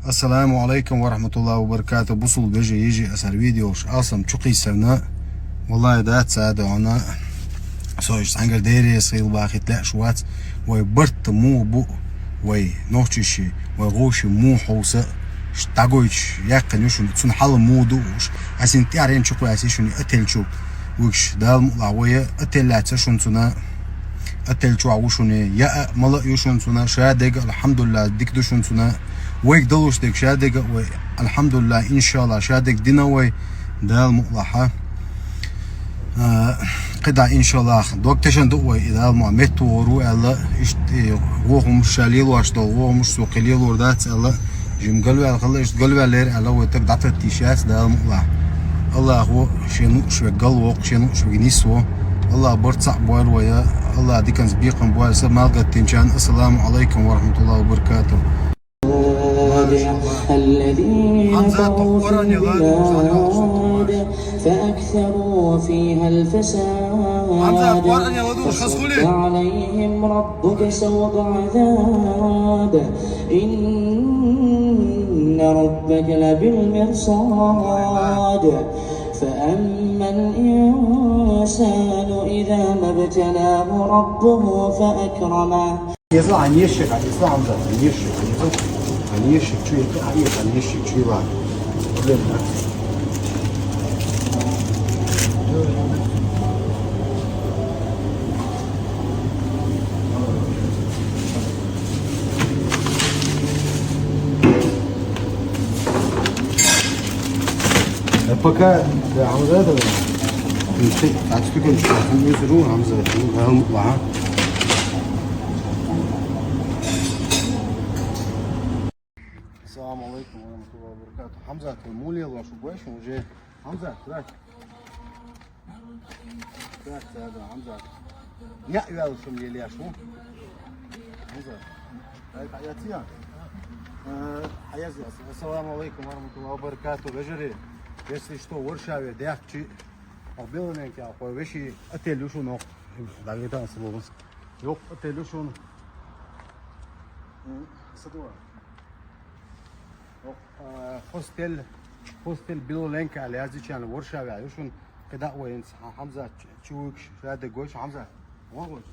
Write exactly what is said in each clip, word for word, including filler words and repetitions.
Ассаламу алейкум ва рахматуллахи ва баракату. Бусул бежи ежи асар видеош алсам чукхийсарна. Валлахи, дац а дона. Со иш цхьангар дерес хил бахит леш вац. Вай барт му бу, вай нохчиши, вай гоши му ховса. Ш-, дагойч яккан юшун, цун хала му ду уш. Асин тярен чукваси шуни отель чу. Вукш дал мула вая отель лаца шун цуна. Отель чу а вушуни. Я а мала юшун цуна. Шадег, алхамдулилла, дик душун цуна. Вайг далуш дег шадег вай. Алхамдулилла, иншалла, шадег дина вай. Дал мула ха. А, кида, иншалла, доктешан ду вай, и дал ма метту вору, Алла, ишт, э, вохум шалил вашдал, вохум су килил вордац, Алла, жим галвал, хала ишт галвал лер, Алла, вай так датат тишас, дал мула. Аллаху шену шве гал вок, шену шве нисво. Алла барца буар вая, Алла дикан сбикан буар, са малгат тинчан. Ассаламу алейкум ва рахматуллахи ва баракату. الذين طغوا في البلاد فأكثروا فيها الفساد فصب عليهم ربك سوط عذاب إن ربك لبالمرصاد فأما الإنسان إذا ما ابتلاه ربه فأكرمه. Если они ищут, они сам за, они ищут, они тут, они ищут, чуют, а их, они ищут, чуют. Проблема, да? Э, пока, да, Хамза, это, ну, ты, а ты только ничего, не сижу, Хамза, это, ну, да, ну, ладно. Ассаламу алейкум ва рахматуллахи ва баракату. Хамза, ты мулил ваш больше уже. Хамза, сюда. Сюда, сюда, Хамза. Не, я лучше мне лешу. Хамза. Ай, хаяция. Э, хаяция. Ассаламу алейкум ва рахматуллахи ва баракату. Вежери, если что, в Варшаве, дяхчи. Ах, белоненки, а, кой, веши отель юшунок. Да, это слово. Ёк, отель юшун. М, садуа. Ох, э, хостел, хостел Билоленка, али азичан Варшава, юшун кида военс, Ха-, Хамза, Ч-, Чуик, Шаде Гойш, Хамза. Вон Гойш.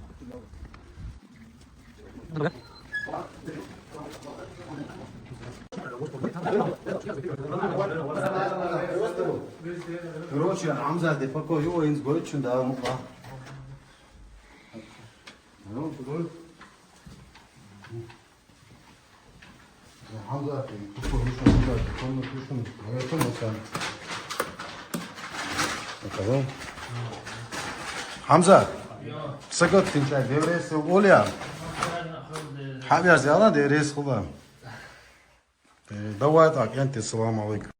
Короче, Хамза, де поко, ю военс Гойш, да, мула. Ну, куда? Хамза, Хамза, сагат тинча деврес оля. Хабяр зяла деврес хуба. Э, давай так, энти, салам алейкум.